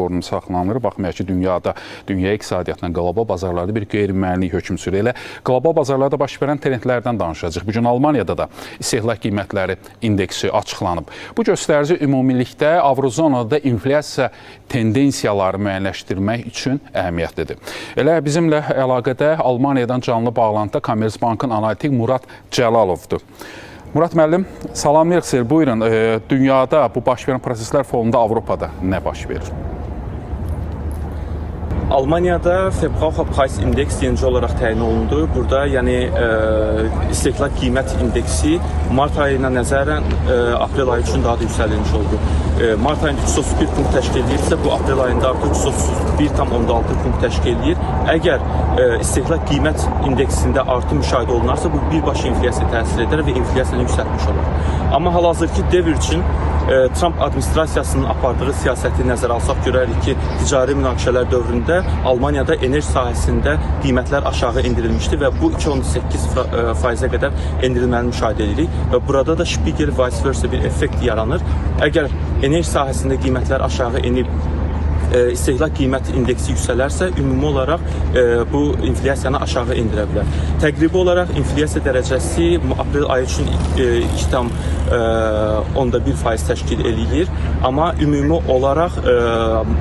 qorunub saxlanılır. Baxmayaraq ki, dünyada, dünya iqtisadiyyatının qlobal bazarlarda bir qeyri-müəyyənlik hökm sürür. Elə qlobal bazarlarda baş verən trendlərdən danışacağıq. Bu gün Almaniyada da istehlak qiymətləri indeksi açıqlanıb. Bu göstərici ümumilikdə Avrozonada inflyasiya tendensiyaları müəyyənləşdirmək üçün əhəmiyyətlidir. Elə bizimlə əlaqədə Almaniyadan canlı bağlantıda Commerzbankın analitik Murad Cəlalovdur. Murad müəllim, salamlayırıq sizi. Buyurun, dünyada bu baş verən proseslər fonunda Avropada nə baş verir? Almaniyada Verbraucherpreisindeks yenicə olaraq təyin olundu. Burada yəni istehlak qiymət indeksi mart ayına nəzərən aprel ayı üçün daha da yüksəlmiş oldu. Mart ayında 331 punkt təşkil eləyirsə, bu aprel ayında artıq 331,6 punkt təşkil eləyir. Əgər istehlak qiymət indeksində artım müşahidə olunarsa, bu birbaşa inflyasiyaya təsir edər və inflyasiyanı yüksəltmiş olar. Amma hal-hazırki devr üçün Tramp administrasiyasının apardığı siyasəti nəzərə alsaq görərik ki, ticari münaqişələr dövründə Almaniyada enerji sahəsində qiymətlər aşağı endirilmişdi və bu 2,8 faizə qədər endirilməni müşahidə edirik və burada da Spiegel vice versa bir effekt yaranır. Əgər enerji sahəsində qiymətlər aşağı enib istehlak qiymət indeksi yüksələrsə, ümumi olaraq bu inflyasiyanı aşağı endirə bilər. Təqribi olaraq inflyasiya dərəcəsi aprel ayı üçün 2,1% təşkil eləyir, amma ümumi olaraq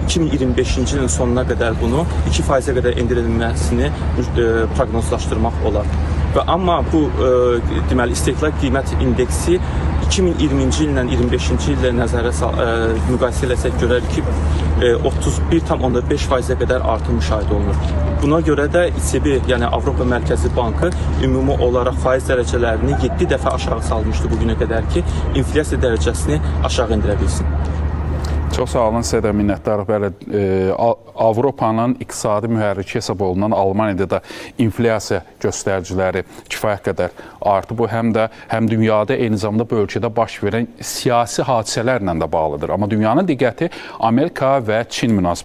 2025-ci ilin sonuna qədər bunu 2%-ə qədər endirilməsini proqnozlaşdırmaq olar. Və amma bu deməli istehlak qiymət indeksi 2020-ci illə 25-ci illə nəzərə müqayisə eləsək görərik ki, 31,5%-ə qədər artım müşahidə olunur. Buna görə də ECB, yəni Avropa Mərkəzi Bankı ümumi olaraq faiz dərəcələrini 7 dəfə aşağı salmışdı bu günə qədər ki, inflyasiya dərəcəsini aşağı endirə bilsin. Çox sağ olun, sizə də minnətdarıq. Bəli, Avropanın iqtisadi mühərriki hesab olunan Almaniyada da inflyasiya göstəriciləri kifayət qədər artıb. Bu həm də həm dünyada, eyni zamanda bu ölkədə baş verən siyasi hadisələrlə də bağlıdır. Amma dünyanın diqqəti Amerika və Çin münasibətlərindədir.